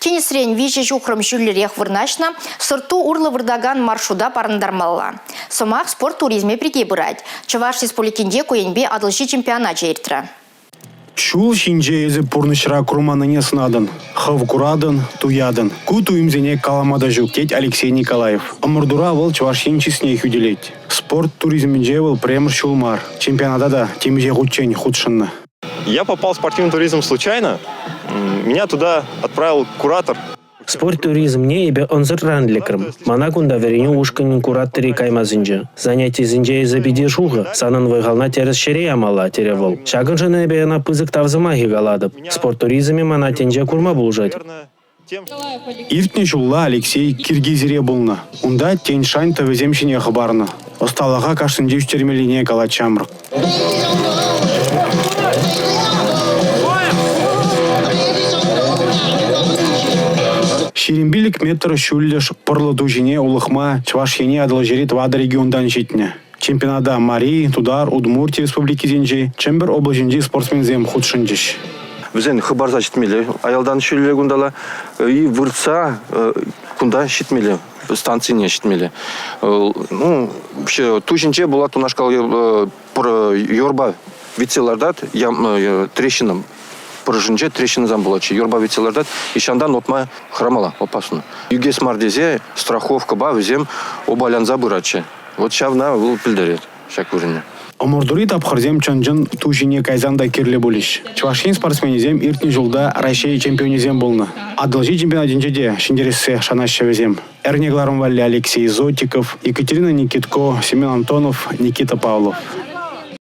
Тинӗсрен 3 ҫухрӑм ҫӳллӗрех вырнаҫнӑ сӑрт-ту урлӑ выртакан маршрута парӑнтармалла. Сӑмах спорт туризмӗ пирки пырать. Чӑваш Республикинче ку енпе Атӑлҫи чемпионачӗ иртрӗ. Ҫул ҫинче эсӗ пурнӑҫра курманнине сӑнатӑн, хӑв куратӑн, туятӑн. Ку туйӑмсене калама та ҫук, тет Алексей Николаев. Ӑмӑртура вӑл Чӑваш Ен чысне хӳтӗлет. Спорт туризмӗнче вӑл пӗрремӗш ҫул мар, чемпионата та темиҫе хутчен хутшӑннӑ. Я попал в спортивный туризм случайно. Меня туда отправил куратор. Спорт туризмне эпӗ ӑнсӑртран лекрӗм. Мана кунта вӗренӳ ушкӑнӗн кураторӗ кайма сӗнчӗ. Занятисенче эсӗ питӗ шухӑ, санӑн вӑй-хална тӗрӗс ҫӗре ямалла, терӗ вӑл. Ҫакӑншӑн эпӗ ӑна пысӑк тав сӑмахӗ калатӑп. Спорт туризмӗ мана тӗнче курма пулӑшать. Иртнӗ ҫулла Алексей Киргизире пулнӑ. Унта Тянь-Шань тӑвӗсем ҫине хӑпарнӑ. Ӑсталӑха кашнинче ӳстермеллине калать ҫамрӑк. 25 метр ҫӳллӗш пӑрлӑ ту ҫине улӑхма Чӑваш Ене Атӑлҫири тӑватӑ регионтан ҫитнӗ. Чемпионата Мари, Тутар, Удмурти республикисенчи, Чӗмпӗр облаҫӗнчи спортсменсем хутшӑнчӗҫ. Вӗсен хӑпарса ҫитмелле аялтан ҫӳллӗ кунталла и выртса кунта ҫитмелле. станцине ҫитмелле. Ну, вообще ту ҫинче була унашкал пӑр юрпа витсе лартать, трещина пӑрӑшӗнче трещинӑсем пулатчӗ. Юрпа витсе лартать, и ҫантан отма хӑрамалла, опасно. Ӳкес мар тесе страховкӑпа вӗсем обалянса пыратчӗ. Вот ҫавна вӑл пӗлтерет ҫак вырӑнне. Ӑмӑртури тапхӑрсем чӑн-чӑн ту ҫине кайсан та кирлӗ пулӗҫ. Чӑваш Ен спортсменӗсем иртнӗ ҫулта Раҫҫей чемпионӗсем пулнӑ. Атӑлҫи чемпионатӗнче те ҫӗнтерессе шанаҫҫӗ вӗсем. Эрне кӑларӑм валли Алексей Зотиков, Екатерина Никитко, Семен Антонов, Никита Павлов.